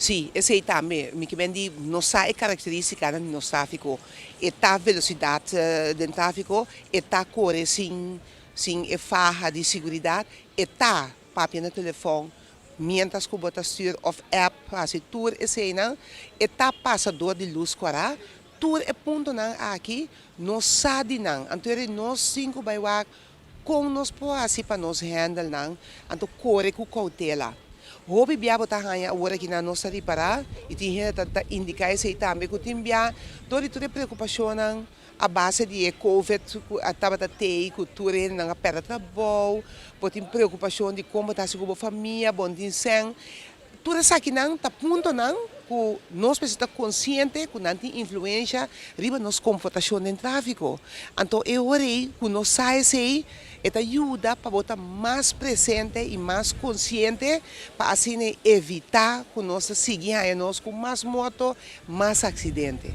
Si, esei tambe. Mi ke men di nos sa e karakterístikanan di nos tráfiko. E ta velosidat den tráfiko, e ta kore sin sin e faha di siguridat, e ta papia na telefòn miéntras ku bo ta stür òf app, hasi tur eseinan, e ta pasa dor di lus kòrá. Tur e puntonan aki nos sa di nan. Anto eri nos tin ku bai wak kon nos por hasi pa nos handle nan, anto kore ku koutela. Hopi bia bo ta haña awor aki nan nos ta ripará i tin hende ta ta indiká esei tambe ku tin bia dor di tur e preokupashonnan a base di e covid ku a tabata tei ku tur e hendenan a pèrdè trabou, bo tin preokupashon di kon bo ta hasi ku bo famia, bo no tin sèn. Tur esakinan ta puntonan ku nos mester ta konsiente ku nan tin influensha riba nos komportashon den tráfiko. Anto e ora ei ku nos sa esei, e ta yuda pa bo ta mas presente i mas konsiente pa asina evitá ku nos ta sigui haña nos ku mas morto, mas aksidente.